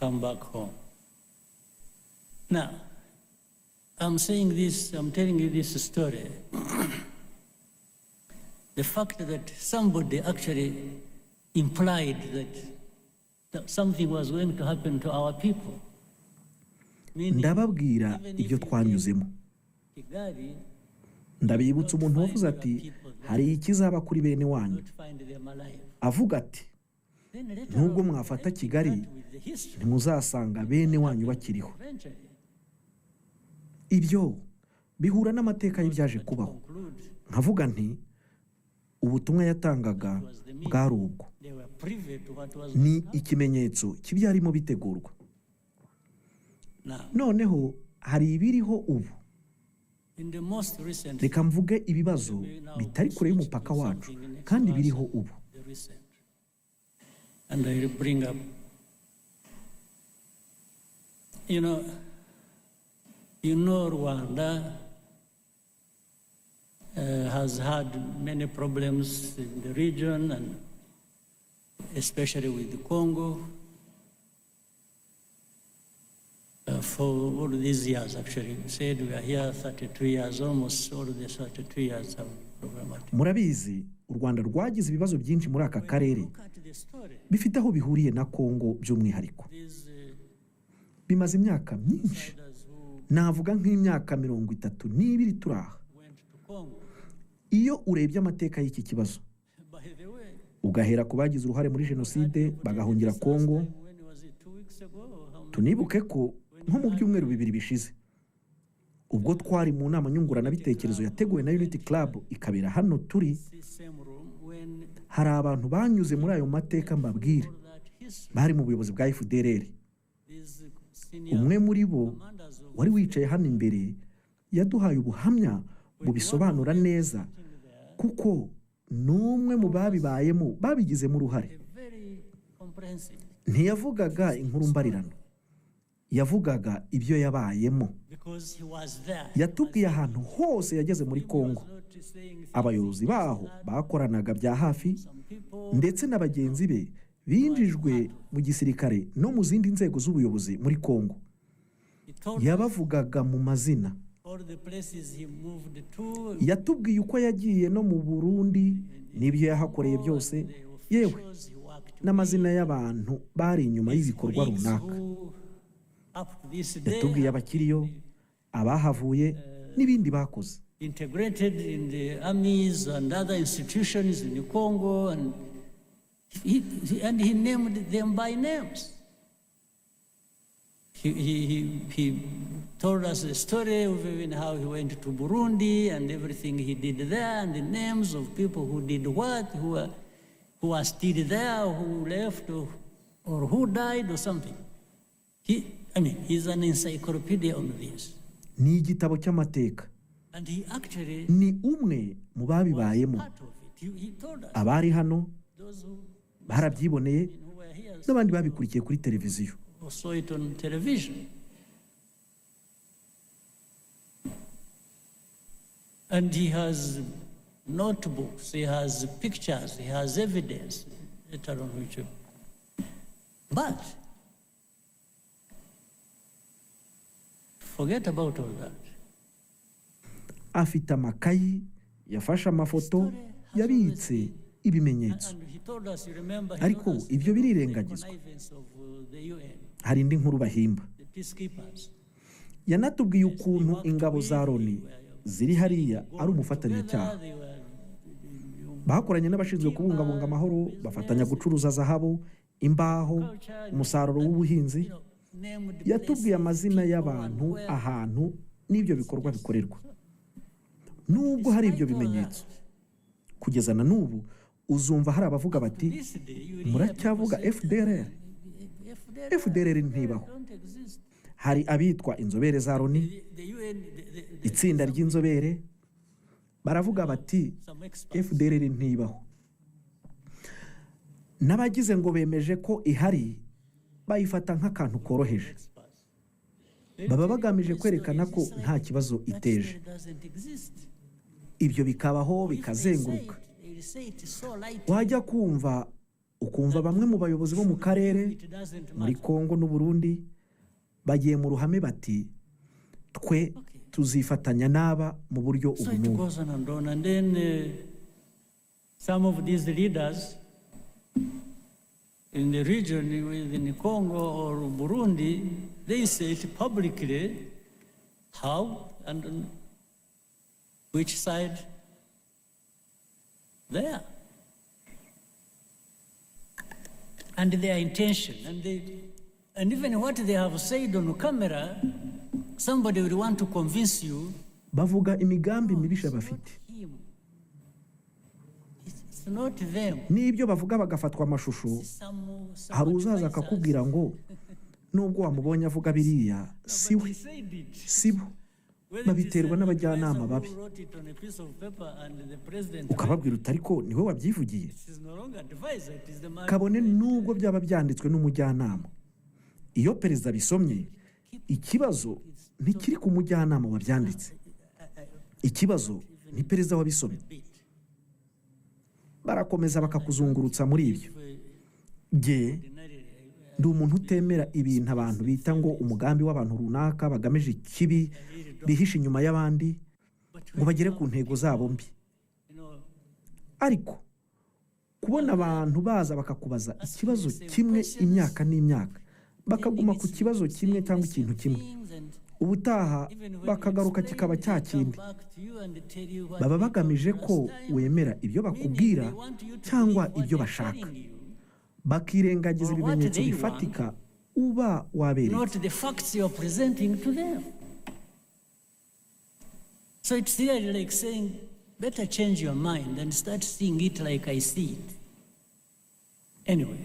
Come back home. Now, I'm saying this, I'm telling you this story. The fact that somebody actually implied that something was going to happen to our people. Ndababwira ibyo twanyuzemo. Kigali, Ndabibutsa umuntu wavuze ati: "Hari ikizaba kuri bene wanyu." not find them alive. Avuga ati: Then later "Nubwo on, mwafata Kigali, with the history, ntimuzasanga bene wanyu bakiriho." eventually, Ibyo bihura n'amateka y'ibyaje kubaho. conclude Nkavuga nti ubutumwa yatangaga bwari ubwo they were privy to what was ni ikimenyetso cy'ibyarimo bitegurwa. Now, Noneho hari ibiriho ubu. in the most recent, Reka mvuge ibibazo bitari kure y'umupaka wacu kandi biriho ubu. the recent, and I will bring up, Rwanda has had many problems in the region and especially with the Congo for all these years, actually. We said we are here 32 years, almost all the 32 years have problematic. Murabizi, u Rwanda rwagize ibibazo byinshi muri aka karere Look at the story. bifite aho bihuriye na Kongo by'umwihariko. These Bimaze imyaka myinshi, outsiders who navuga nk'imyaka 32 turi aha. went to Congo. Iyo urebye amateka y'iki kibazo, By the way, ugahera ku bagize uruhare muri jenoside bagahungira Kongo, when was it, 2 weeks ago? Or how many? tunibuke ko nko mu byumweru 2 bishize, ubwo twari mu nama nyunguranabitekerezo yateguwe na Unity Club ikabera hano turi, This same room, when hari abantu banyuze muri ayo mateka mbabwira all that history, bari mu buyobozi bwa FDLR. these senior Umwe muri bo commanders of wari wicaye hano imbere yaduhaye ubuhamya bubisobanura neza, kuko ni umwe mu babibayemo, babigizemo uruhare. a very comprehensive, Ntiyavugaga inkuru mbarirano, yavugaga ibyo yabayemo. because he was there. Yatubwiye ahantu hose yageze muri Kongo, He was not saying things abayobozi baho bakoranaga bya hafi, some people ndetse na bagenzi be binjijwe mu gisirikare no mu zindi nzego z'ubuyobozi muri Kongo. He told us Yabavugaga mu mazina. all the places he moved to, Yatubwiye uko yagiye no mu Burundi n'ibyo yahakoreye byose, the yewe officials he worked n'amazina y'abantu bari inyuma y'ibikorwa colleagues runaka. who up to this day Yatubwiye abakiriyo, abahavuye n'ibindi bakoze. integrated in the armies and other institutions in the Congo, and he named them by names. He told us the story of even how he went to Burundi and everything he did there, and the names of people who did what, who are still there, who left, or who died, or something. I mean, he's an encyclopedia on this. Ni igitabo cy'amateka. And he actually Ni umwe mu babibayemo. part of it. He told us, Abari hano those who, barabyiboneye, who were here n'abandi babikurikiye kuri televiziyo. or saw it on television. And he has notebooks, he has pictures, he has evidence later on which. But forget about all that. Afite amakayi, yafashe amafoto, yabitse ibimenyetso. And he told us, you remember, he Ariko told us ibyo the birirengagizwa. connivance of the UN, Hari indi nkuru bahimba. the peacekeepers. Yanatubwiye ukuntu ingabo za Loni ziri hariya ari umufatanyacyaha. They were Bakoranye n'abashinzwe kubungabunga amahoro, bafatanya gucuruza zahabu, imbaho, umusaruro w'ubuhinzi. Named Yatubwiye amazina y'abantu, ahantu n'ibyo bikorwa bikorerwa. Nubwo hari ibyo bimenyetso, kugeza na n'ubu uzumva hari abavuga bati: this day, you will hear "Muracyavuga people say, FDLR? FDLR FDLR ntibaho." don't exist. Hari abitwa inzobere za Loni, The UN, itsinda ry'inzobere, baravuga bati: some experts "FDLR ntibaho." N'abagize ngo bemeje ko ihari bayifata nk'akantu koroheje. Experts. Baba bagamije kwerekana ko nta kibazo That iteje. story doesn't exist. Ibyo bikabaho, If they say bikazenguruka. it, they will say it so lightly. Wajya kumva Ukumva bamwe mu bayobozi bo mu karere, It doesn't muri matter. Kongo n'Uburundi, bagiye mu ruhame bati: "Twe tuzifatanya n'aba mu buryo So ubu it n'ubu." goes on and on. And then some of these leaders in the region, within Congo or Burundi, they say it publicly how and on which side they are. And their intention. And even what they have said on camera, somebody will want to convince you Bavuga imigambi mibisha it's not bafite, him. It's not them. N'ibyo bavuga bagafatwa amashusho. Some Hari uzaza advisors. akakubwira ngo nubwo wamubonye avuga biriya, si But we, he said it. si bo. Whether it is Babiterwa an n'abajyanama advisor who babi. wrote it on a piece of paper and the president Ukababwira uti: "Ariko niwe wabyivugiye." It is no longer advisor, it is the man Kabone who nubwo byaba byanditswe n'umujyanama, iyo perezida abisomye, ikibazo ntikiri ku mujyanama wabyanditse, ikibazo ni perezida wabisomye. bit. Barakomeza bakakuzungurutsa muri ibyo. Jye Ordinarily, ndi umuntu utemera ibintu abantu bita ngo umugambi w'abantu runaka bagamije ikibi, bihishe inyuma y'abandi but ngo bagere ku ntego zabo mbi. Ariko kubona abantu baza bakakubaza ikibazo kimwe imyaka n'imyaka, bakaguma ku kibazo kimwe cyangwa ikintu kimwe, ubutaha bakagaruka kikaba cya kindi, baba bagamije ko wemera ibyo bakubwira cyangwa ibyo bashaka, bakirengagiza ibimenyetso bifatika uba waberetse. Not the facts you are presenting to them. So it's really like saying, better change your mind and start seeing it like I see it. Anyway,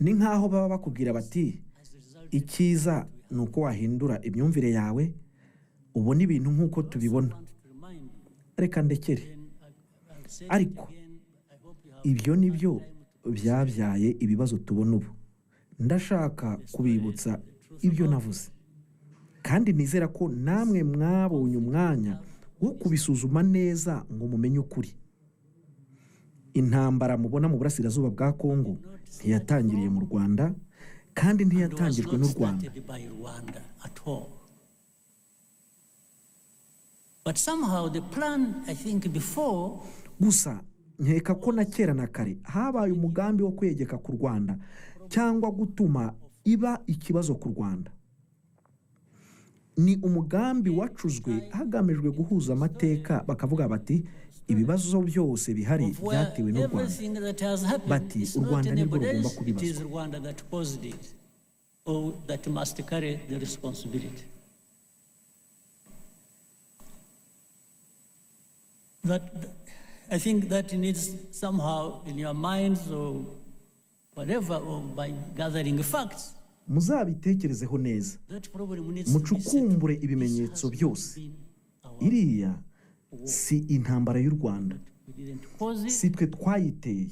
Ni nk'aho baba bakubwira bati: as a result, "Icyiza ni uko wahindura imyumvire yawe, ubona ibintu nk'uko tubibona." I want to remind you, Reka ndekere. then I've said it Ariko again, I hope you have ibyo ni byo byabyaye ibibazo tubona ubu. Ndashaka kubibutsa ibyo navuze, kandi nizera ko namwe mwabonye umwanya wo kubisuzuma neza ngo mumenye ukuri. Intambara mubona mu burasirazuba bwa Kongo ntiyatangiriye mu Rwanda, kandi and was ntiyatangijwe not n'u Rwanda. started by Rwanda at all. But somehow the plan, I think, before Gusa nkeka ko na kera na kare habaye umugambi wo kwegeka ku Rwanda cyangwa gutuma iba ikibazo ku Rwanda. Ni umugambi wacuzwe hagamijwe guhuza amateka, bakavuga bati: "Ibibazo byose bihari of where byatewe n'u Rwanda." everything that has happened Bati, is "U not Rwanda nirwo anybody rugomba else, it is kubibazwa." Rwanda that caused it, or that must carry the responsibility. That, I think that needs somehow in your minds or whatever, or by gathering facts, Muzabitekerezeho neza, that problem needs to be settled. mucukumbure This ibimenyetso has not byose. been our- Iriya si intambara y'u Rwanda, We didn't cause it, si twe twayiteye.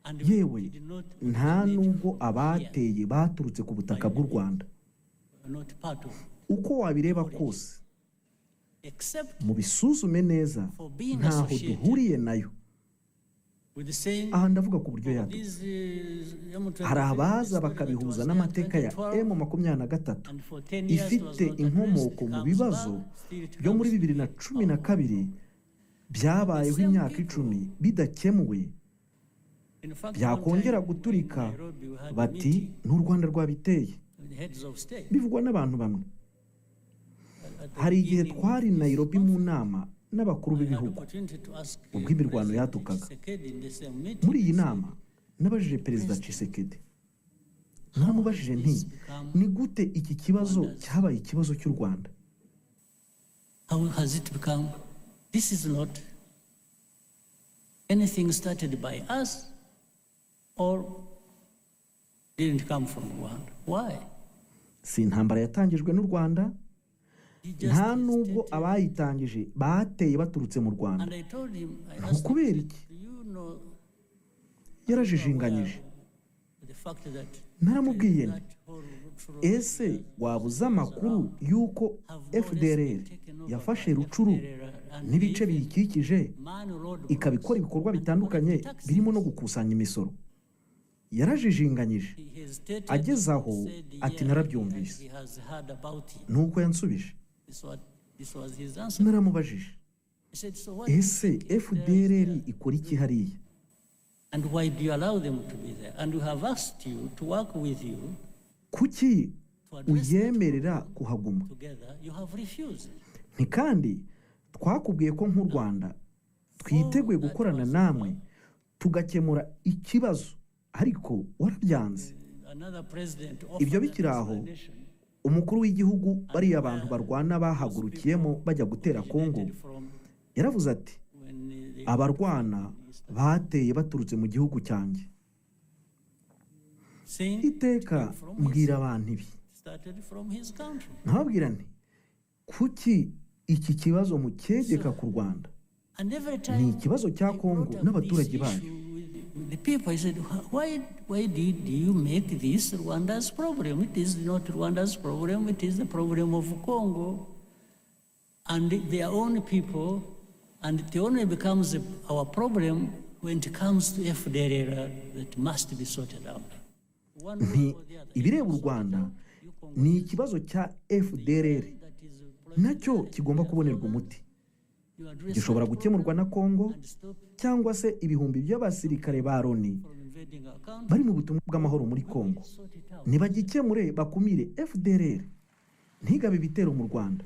and we Yewe, did not nta originate nubwo from here. abateye baturutse ku butaka bw'u Rwanda. We are not part of it. Uko wabireba kose, Except mubisuzume neza, for being ntaho associated duhuriye nayo. with the saying Aha ndavuga ku buryo yadutse. this is M23, Hari abaza the story that bakabihuza was there n'amateka ya 2012, M23 and for 10 years was ifite not inkomoko addressed, mu comes bibazo back, still it byo muri comes 2012 byabayeho imyaka 10 bidakemuwe. In fact, Byakongera one time guturika, in Nairobi we had a bati: meeting "N'u Rwanda rwabiteye." with the heads of state Bivugwa n'abantu bamwe. at the Hari igihe beginning of twari this Nairobi mu nama n'abakuru I had b'ibihugu, opportunity to ask, ubwo imirwano President yadukaga. Tshisekedi in the same meeting, Muri iyi nama nabajije Perezida Tshisekedi, naramubajije nti: "Ni gute iki kibazo cyabaye ikibazo cy'u Rwanda?" How has it become? This is not anything started by us or didn't come from Rwanda. Why? Si intambara yatangijwe n'u Rwanda, He just nta nubwo stated- abayitangije bateye baturutse mu Rwanda. And I told him, I Ni asked him, ukubera iki? do you know Yarajijinganyije. the fact that Naramubwiye nti: that whole Rutshuru "Ese waba uzi amakuru y'uko FDLR yafashe Rucuru n'ibice biyikikije, man road ikaba ikora ibikorwa bitandukanye birimo no gukusanya imisoro?" Yarajijinganyije. He hesitated, Ageze aho said, ati "Yeah, narabyumvise. he has heard about it." Nuko yansubije. This was his answer. Naramubajije, He said, "So what do you ese think FDLR is FDLR there? ikora iki hariya? And why do you allow them to be there? And we have asked you to work with you Kuki to address that uyemerera kuhaguma? together. You have refused." Nti kandi twakubwiye ko nk'u Rwanda twiteguye gukorana namwe tugakemura ikibazo, ariko warabyanze. Another president Ibyo offered an bikiri aho, explanation umukuru w'igihugu bariya bantu barwana bahagurukiyemo bajya gutera Kongo originated from yaravuze ati when the abarwana bateye baturutse mu gihugu cyanjye. saying Iteka from his, mbwira abantu ibi, started from his country. nkababwira nti kuki iki kibazo mucyegeka ku Rwanda? And every Ni time ikibazo cya I Kongo brought up n'abaturage this bayo. issue with the people, I said, Why did you make this Rwanda's problem? It is not Rwanda's problem, it is the problem of Congo and their own people, and it only becomes our problem when it comes to FDLR that must be sorted out." One way Nti or the other. ibireba u Rwanda ni ikibazo cya FDLR, That is nacyo kigomba kubonerwa umuti. you address Gishobora that gukemurwa na Kongo and stop cyangwa se ibihumbi by'abasirikare ba Loni from invading our country. bari mu butumwa bw'amahoro muri Kongo. Sort it out. Nibagikemure, bakumire FDLR ntigabe ibitero mu Rwanda.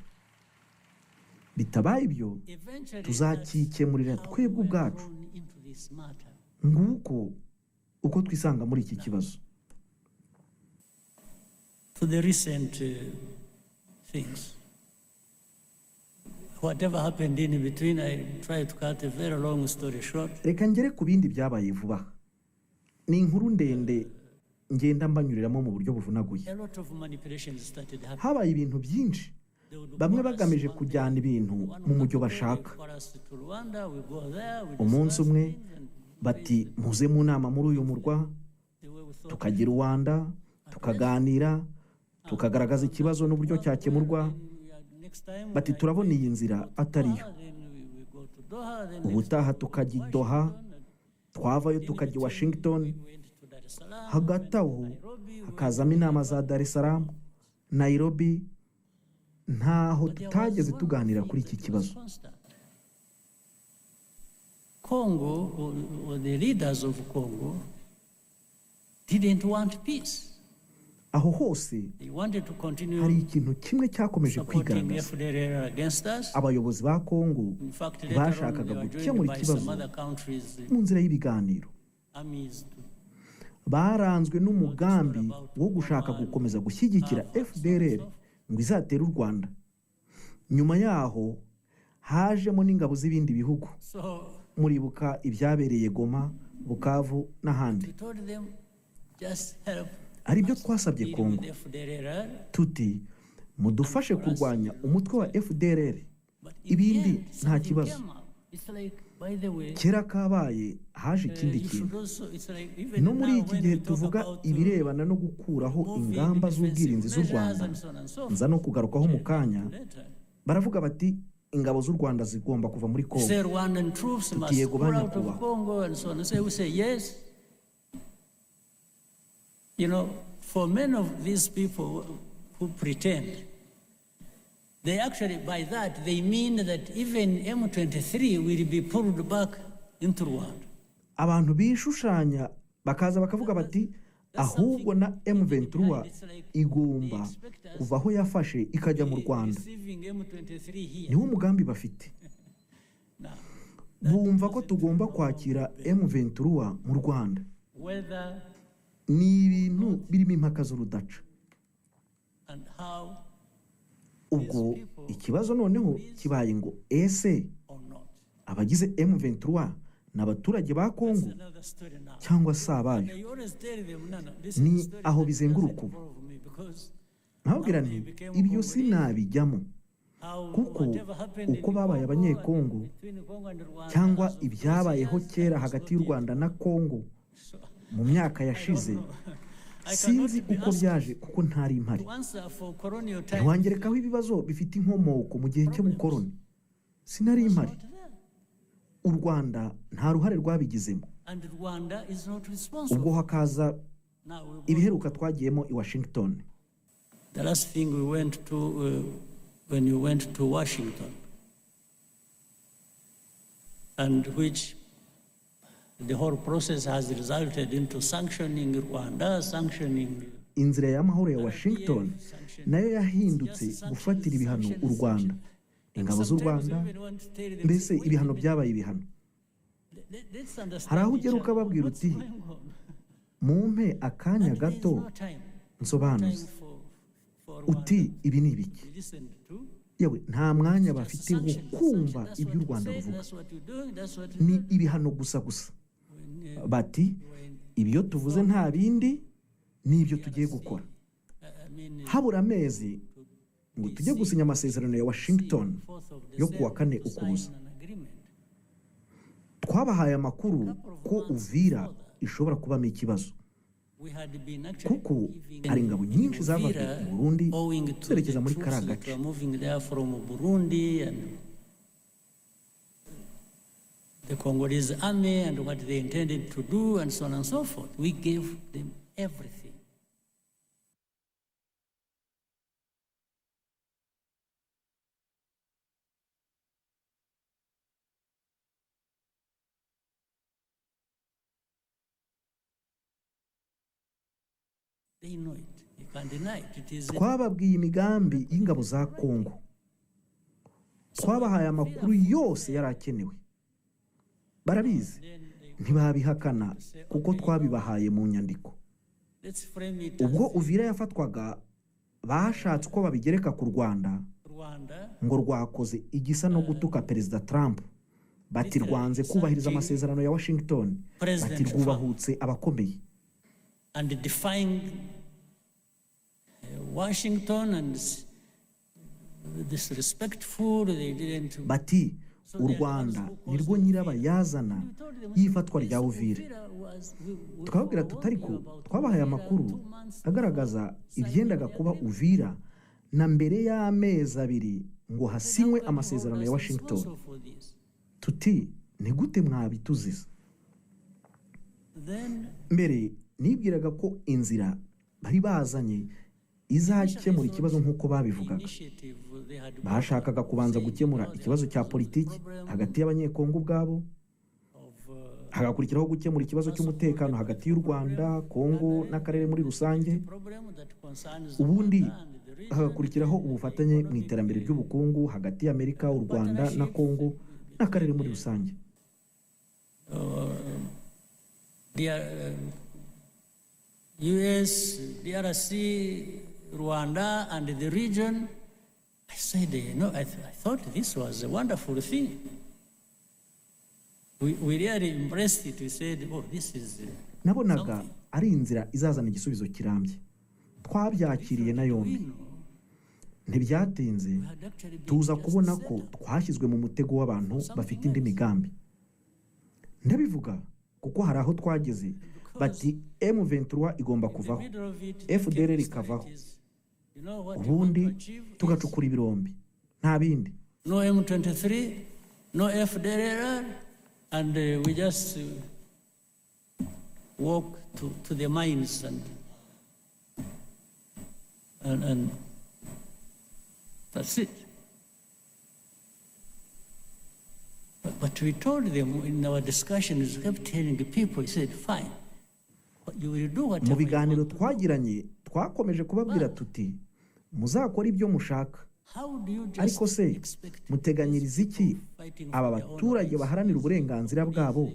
Bitabaye ibyo, Eventually, tuzakikemurira that's how twebwe we were ubwacu. drawn into this matter. Nguko uko twisanga muri iki kibazo. To the recent things. Whatever happened in between, I try to cut a very long story short. Reka ngere ku bindi byabaye vuba aha. Ni inkuru ndende ngenda mbanyuriramo mu buryo buvunaguye. A lot of manipulations started happening. Habaye ibintu byinshi, They would bamwe call us bagamije one kujyana day, ibintu one mu mujyo day, bashaka. they call us to Rwanda, we go there, we Umunsi discuss umwe things and bati muze mu nama muri uyu murwa, the way we thought tukagira Rwanda, tukaganira, tukagaragaza ikibazo n'uburyo cyakemurwa. Bati turabona iyi nzira atariyo. Ubutaha tukajya i Doha, twavayo tukajya i Washington. Hagati aho hakazamo inama za Dar es Salaam, Nairobi. Ntaho tutageze tuganira kuri iki kibazo. Congo, or the leaders of Congo, didn't want peace. Aho hose They wanted to continue hari ikintu kimwe cyakomeje supporting kwigaragaza. FDLR against us. Abayobozi ba Kongo In fact, later on, ntibashakaga they were joined gukemura by ikibazo some other countries' mu nzira y'ibiganiro. armies to Baranzwe n'umugambi wo gushaka gukomeza gushyigikira FDLR ngo izatere u Rwanda. Nyuma yaho hajemo n'ingabo z'ibindi bihugu. So Muribuka ibyabereye Goma, Bukavu n'ahandi. we told them, just help Ari byo us twasabye deal Kongo with FDLR. tuti mudufashe kurwanya umutwe wa FDLR, But in the ibindi end, nta something kibazo. came up. It's like, by the way, Kera kabaye haje ikindi you should kintu. also, it's like, even No muri now iki when gihe we talk tuvuga about, ibirebana no gukuraho moving ingamba defensive z'ubwirinzi z'u measures Rwanda, and so on and so nza no kugarukaho mu kanya, later. baravuga bati ingabo z'u Rwanda zigomba kuva muri Kongo. Say Rwandan troops must Tuti yego pull out of banyakubahwa. Congo and so on. And so we say yes. For many of these people who pretend, they actually, by that, they mean that even M23 will be pulled back into Rwanda. Abantu bishushanya bakaza bakavuga bati ahubwo na M23 igomba kuva aho yafashe ikajya mu Rwanda. Receiving M23 here. Niwo mugambi bafite. Now, Bumva ko tugomba kwakira M23 mu Rwanda. whether Ni ibintu birimo impaka z'urudaca. and how Ubwo ikibazo noneho kibaye ngo ese or not. abagize M23 ni abaturage ba Kongo That's another story now. cyangwa si abayo? I always tell them, no, no, this Ni is a story aho that bizenguruka doesn't ubu. involve me because Nkababwira nti ibyo sinabijyamo, how kuko whatever happened in uko babaye Congo Abanyekongo and between Congo and Rwanda cyangwa as of those ibyabayeho years, kera I was hagati y'u not yet. Rwanda na Kongo So, mu myaka yashize, I sinzi cannot be uko asked byaje kuko ntari mpari. to answer for colonial times. Ntiwangerekaho ibibazo bifite inkomoko mu gihe cy'ubukoloni, sinari mpari. Not there. U Rwanda nta ruhare rwabigizemo. And Rwanda is not responsible. Ubwo hakaza Now we go ibiheruka twagiyemo i Washington. The last thing we went to when you went to Washington, and which the whole process has resulted into sanctioning Rwanda, sanctioning Inzira y'amahoro ya Washington nayo yahindutse gufatira ibihano u Rwanda, ingabo z'u Rwanda, mbese ibihano byabaye ibihano. Hari aho ugera ukababwira uti, "Mumpe akanya gato nsobanuze," uti, "Ibi ni ibiki?" Yewe, nta mwanya bafite wo kumva ibyo u Rwanda ruvuga, ni ibihano gusa gusa. Bati, "Ibyo tuvuze nta bindi, ni ibyo tugiye gukora." Habura amezi ngo tujye gusinya amasezerano ya Washington yo kuwa 4 Ukuboza, twabahaye amakuru ko Uvira ishobora kubamo ikibazo, kuko hari ingabo nyinshi zavaga i Burundi zerekeza muri kariya gace. Moving there from Burundi and the Congolese army and what they intended to do and so on and so forth. We gave them everything. They know it. You can't deny it. It is Twababwiye imigambi y'ingabo za Kongo, twabahaye amakuru yose yari akenewe. Barabizi, ntibabihakana kuko twabibahaye mu nyandiko. Let's frame it Ubwo as Uvira yafatwaga, bashatse uko babigereka ku Rwanda, Rwanda ngo rwakoze igisa no gutuka Perezida Trump, bati rwanze kubahiriza amasezerano ya Washington, bati rwubahutse abakomeye. And defying Washington and disrespectful. They didn't. Bati u Rwanda nirwo nyirabayazana y'ifatwa rya Uvira. Tukababwira tuti, ariko twabahaye amakuru agaragaza ibyendaga kuba Uvira na mbere y'amezi 2 ngo hasinywe amasezerano ya Washington, tuti ni gute mwabituziza? Then Mbere nibwiraga ko inzira bari bazanye izakemura ikibazo nk'uko babivugaga. Initiative they had Bashakaga kubanza gukemura ikibazo cya politiki hagati y'Abanyekongo ubwabo, of hagakurikiraho gukemura ikibazo cy'umutekano hagati y'u Rwanda, Kongo n'akarere muri rusange, problem that concerns ubundi Rwanda and the region, hagakurikiraho ubufatanye mu iterambere ry'ubukungu hagati y'Amerika, u Rwanda na Kongo n'akarere muri rusange. The US, DRC, Rwanda, and the region. I said, I thought this was a wonderful thing. We really embraced it. We said, "Oh, this is Nabonaga ari inzira izazana igisubizo kirambye. Twabyakiriye na yombi. We know Ntibyatinze we had actually been tuza just kubona set ko up. twashyizwe mu mutego w'abantu bafite indi migambi. Ndabivuga kuko hari aho twageze bati M23 igomba In the kuvaho, middle of it, FDLR came ikavaho, it is, you know what you want ubundi to achieve is tugacukura ibirombe, nta bindi. No M23, no FDLR, and we just walk to the mines and that's it. But we told them in our discussions, we kept telling the people, we said, "Fine, but you will do Mu whatever you biganiro want to do. twagiranye, twakomeje kubabwira tuti, "Muzakora ibyo mushaka, How do you just ariko se expect muteganyiriza iki fighting aba for their own baturage rights, baharanira uburenganzira bwabo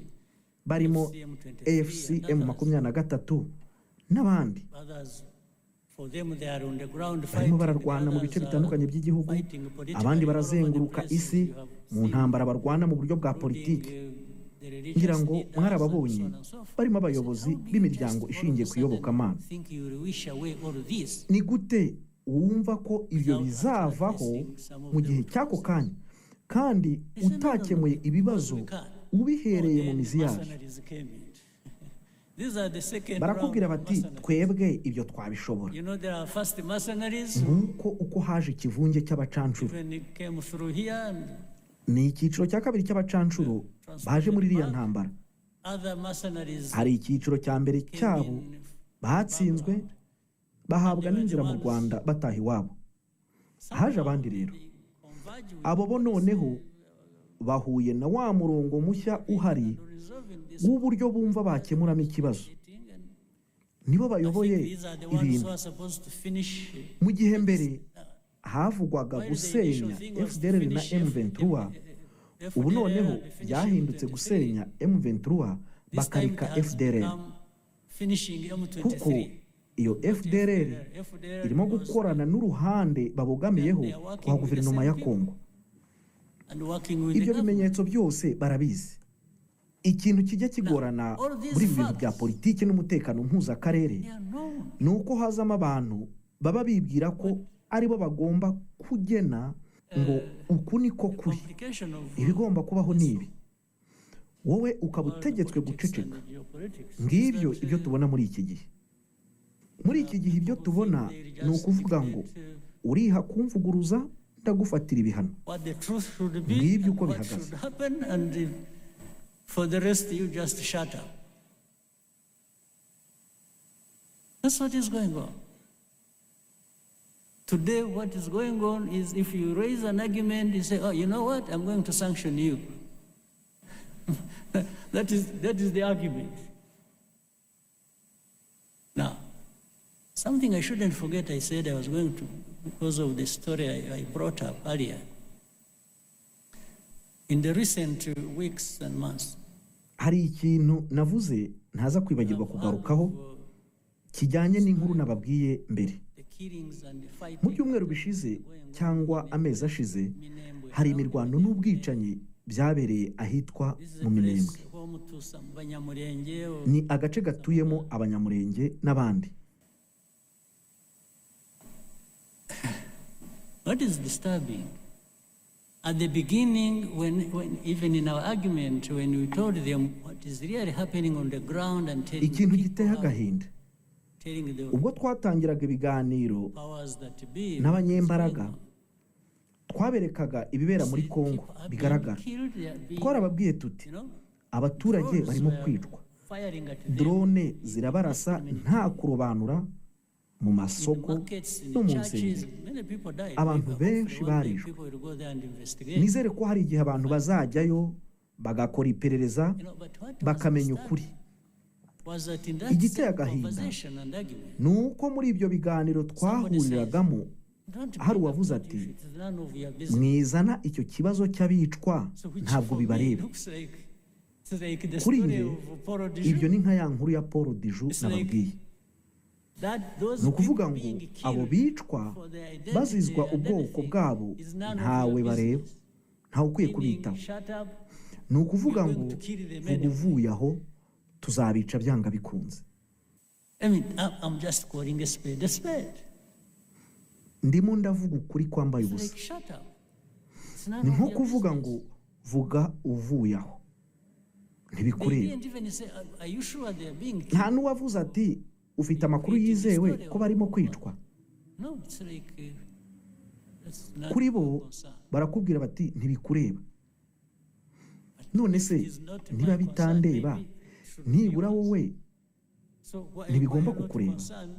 barimo AFC M 23 n'abandi?" Others, for them, they are on the ground Barimo fighting, bararwana mu bice others are bitandukanye by'igihugu, fighting politically abandi all over the barazenguruka places. isi You have mu seen, ntambara barwana mu buryo bwa including, politiki. The religious Ngira ngo leaders and so mwarababonye, on and so forth. barimo abayobozi How do you b'imiryango just all of ishingiye a ku sudden iyobokamana. think you will wish away all this Ni gute wumva ko ibyo without bizavaho addressing some of mu the gihe root cy'ako causes? kanya kandi They said, "No, no, no, utakemuye because ibibazo we can't." ubihereye Oh, mu then mizi the yabyo? mercenaries came in. These are the second round Barakubwira of bati, mercenaries. "Twebwe ibyo twabishobora." You know, there are first mercenaries Nguko uko haje ikivunge cy'abacancuro. even it came through here and Ni icyiciro cya kabiri cy'abacancuro baje muri iriya ntambara. Other mercenaries Hari icyiciro cya mbere came cyabo in batsinzwe, bahabwa n'inzira mu Rwanda bataha iwabo. Haje abandi rero, they converge with abo bo noneho bahuye na wa murongo mushya uhari resolving this w'uburyo bumva bakemuramo ikibazo. thing, and Nibo I think bayoboye these are the ones ibintu. who are supposed to finish. Mu gihe mbere havugwaga While the initial gusenya thing was to FDLR na finish M23, ubu FDLR noneho and finish byahindutse M23. gusenya M23 This time it bakareka has FDLR, become finishing kuko M23. iyo FDLR FDLR irimo because gukorana n'uruhande babogamiyeho they are working rwa with the guverinoma same ya people Kongo. and working with the Ibyo government. bimenyetso byose barabizi. Ikintu kijya kigorana All these muri ibi bintu bya facts, politiki n'umutekano mpuzakarere they are known. ni uko hazamo abantu baba bibwira ko aribo bagomba kugena ngo uku niko The kuri, complication of ibigomba kubaho ni ibi, wowe ukaba world utegetswe politics guceceka. and geopolitics is Ngibyo that ibyo tubona muri iki gihe. Muri iki gihe ibyo people tubona think they ni just ukuvuga ngo dictate uriha kumvuguruza ndagufatira ibihano. what the truth should be Ngibyo and uko what bihagaze. should happen, and for the rest you just shut up. That's what is going on. Today, what is going on is if you raise an argument, you say, "Oh, you know what? I'm going to sanction you." That is the argument. Now, something I shouldn't forget, I said I was going to, because of the story I brought up earlier. In the recent weeks and months, Hari ikintu navuze ntaza kwibagirwa kugarukaho kijyanye n'inkuru nababwiye mbere. the killings and the fighting Mu byumweru bishize cyangwa amezi ashize, hari imirwano n'ubwicanyi byabereye ahitwa This is mu a Minembwe. place home to some Banyamulenge or Ni agace gatuyemo Abanyamurenge n'abandi. What is disturbing? At the beginning, when even in our argument, when we told them what is really happening on the ground and telling Ikintu people giteye how, agahinda, telling the ubwo twatangiraga ibiganiro powers that be, n'abanyembaraga, twaberekaga ibibera muri Kongo people are being bigaragara. killed, they are being, Twarababwiye tuti abaturage drones barimo were kwicwa, firing at them drone zirabarasa nta kurobanura mu in the masoko markets, in no the mu churches. nsengero. Many people died. Abantu Hopefully benshi one day barishwe. people will go there and investigate. Nizere ko hari igihe abantu bazajyayo bagakora iperereza But what was bakamenya ukuri. disturbing was that in that Igiteye same agahinda conversation and argument, ni uko muri ibyo biganiro twahuriragamo don't hari bring up uwavuze that ati issue, it is none of your business. "Mwizana icyo kibazo cy'abicwa, So which ntabwo for me bibareba." looks like, it's like the Kuri story njye of Paul Dijoud. ibyo ni nka ya nkuru ya Paul Dijoud It's like nababwiye. that those Ni ukuvuga people ngo being abo killed bicwa for their identity bazizwa and ubwoko anything bwabo is none of ntawe your bareba, business. ntawe ukwiye Meaning, kubitaho. shut up, Ni ukuvuga we're ngo going to kill them vuga anyway. uvuye aho, tuzabica byanga bikunze. I mean, I'm just calling a spade a spade. Ndimo ndavuga ukuri kwambaye It's ubusa. like, shut up. It's none Ni of nko your kuvuga business. ngo vuga uvuye aho, They ntibikureba. didn't even say, "Are you sure they are being Nta killed?" n'uwavuze ati ufite amakuru yizewe ko barimo kwicwa? No, it's like, that's not Kuri your bo concern. barakubwira bati ntibikureba. None se It is not my niba concern, bitandeba, maybe it should be nibura yours. wowe So why, why ntibigomba are you not kukureba? concerned?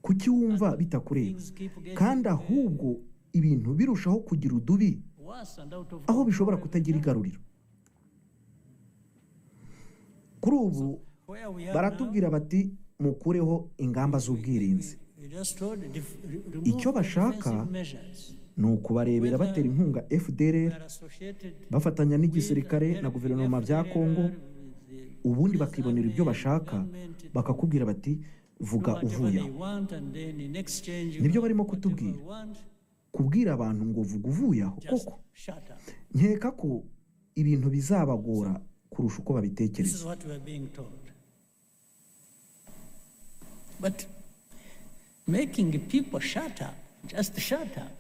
Kuki wumva bitakureba Things keep getting kandi ahubwo ibintu birushaho kugira udubi, worse and out of aho bishobora control every kutagira time? igaruriro? Kuri ubu Where we are now, baratubwira bati mukureho ingamba z'ubwirinzi. we just told remove Icyo bashaka defensive measures. ni ukubarebera batera inkunga We FDLR, are associated bafatanya with n'igisirikare na guverinoma bya FDLR, Kongo, with the ubundi police bakibonera ibyo army, bashaka, government, to bakakubwira bati do vuga whatever uvuye they aho. want, and then in exchange you Nibyo have barimo whatever kutubwira, you want, kubwira abantu ngo vuga uvuye aho. just Koko shut up. nkeka ko ibintu bizabagora kurusha uko This is babitekereza. what we are being told. But making people shut up, just shut up,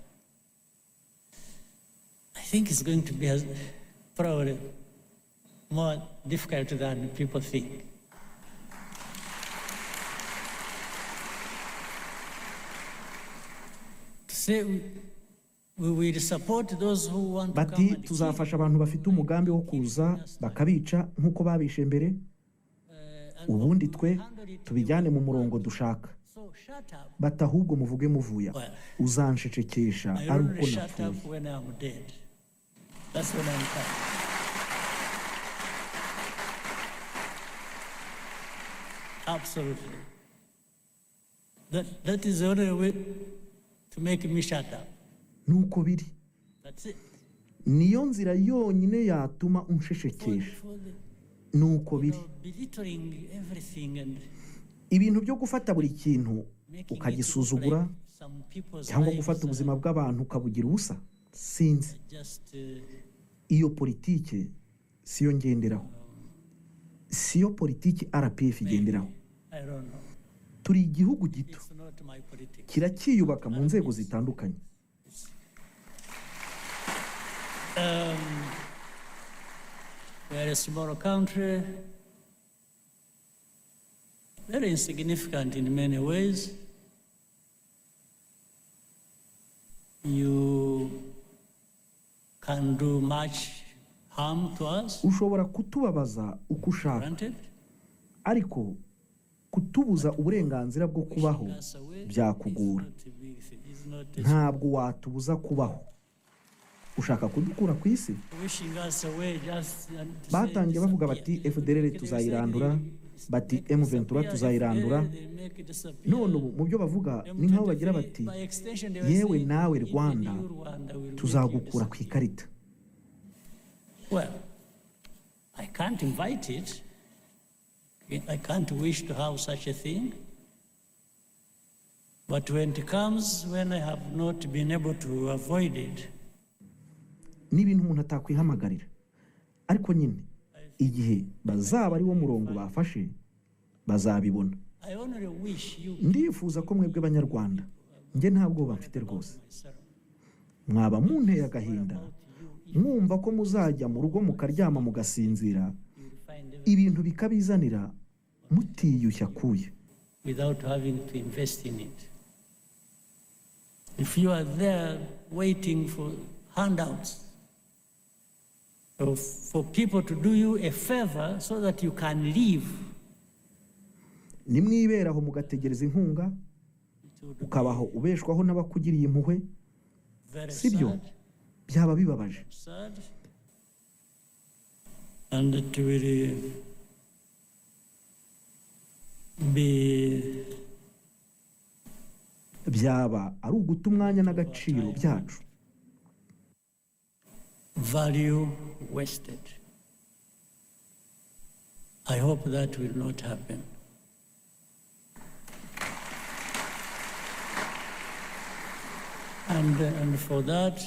I think it's going to be probably more difficult than people think. To say We will support those who want to Bati come and kill. tuzafasha abantu bafite umugambi wo kuza bakabica nk'uko babishe mbere, And ubundi we twe will handle it the tubijyane way mu we murongo want. dushaka. So shut up. Bati ahubwo muvuge muvuya, Well, uzanshecekesha I ari only uko shut napfuye. up when I'm dead. That's when I'm done. Absolutely. That is the only way to make me shut up. Nuko biri. That's it. Niyo nzira yonyine yatuma For, unsheshekesha. for the, Nuko you biri. know, belittling everything and Ibintu byo gufata buri kintu making it look ukagisuzugura like some people's cyangwa lives gufata are ubuzima bw'abantu ukabugira ubusa, sinzi. just Iyo politike siyo ngenderaho, siyo politiki RPF igenderaho. I don't know. Turi igihugu gito It's not my politics. kiracyiyubaka mu nzego zitandukanye. We are a small country, very insignificant in many ways. You can do much harm to us, Ushobora kutubabaza uko ushaka, granted. ariko kutubuza uburenganzira bwo kubaho Wishing us away is byakugora. not a big thing. It's not a Ntabwo watubuza kubaho. Ushaka kudukura ku isi. wishing us away just and to say Batangiye bavuga bati disappear. FDLR They say tuzayirandura, bati make M23 disappear, tuzayirandura. FDLR, they make it disappear. None ubu mu byo bavuga ni nk'aho bagira M23, bati by extension, they were yewe saying, nawe even Rwanda you, Rwanda, will make you tuzagukura ku disappear. ikarita. Well, I can't invite it. I can't wish to have such a thing. But when it comes, when I have not been able to avoid it, Ni ibintu umuntu atakwihamagarira, ariko nyine igihe bazaba ari wo murongo bafashe bazabibona. I only wish you Ndifuza ko mwebwe Banyarwanda, njye nta bwoba mfite rwose, myself. mwaba munteye agahinda mwumva ko muzajya mu rugo mukaryama mugasinzira, You will find everything ibintu bikabizanira mutiyushya kuya. without having to invest in it. If you are there waiting for handouts, or for people to do you a favor so that you can leave, Nimwiberaho mugategereza inkunga, it would be ukabaho ubeshwaho n'abakugiriye impuhwe, very sibyo? sad, Byaba bibabaje. sad. And it will be Byaba ari uguta umwanya n'agaciro byacu. Value wasted. I hope that will not happen. And for that,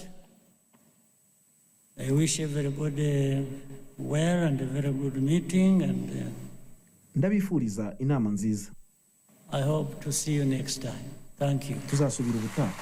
I wish everybody well and a very good meeting, and Ndabifuriza inama nziza. I hope to see you next time. Thank you. Tuzasubira ubutaha.